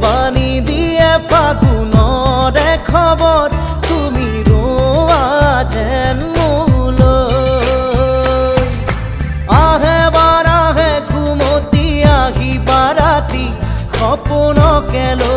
বাণী দিয়ে ফাগুনৰে খবৰ, তুমি ৰোৱা যেন মোলৈ। আহে বাৰাহে ঘুমতি আহিবা ৰাতি সপোনকে লৈ।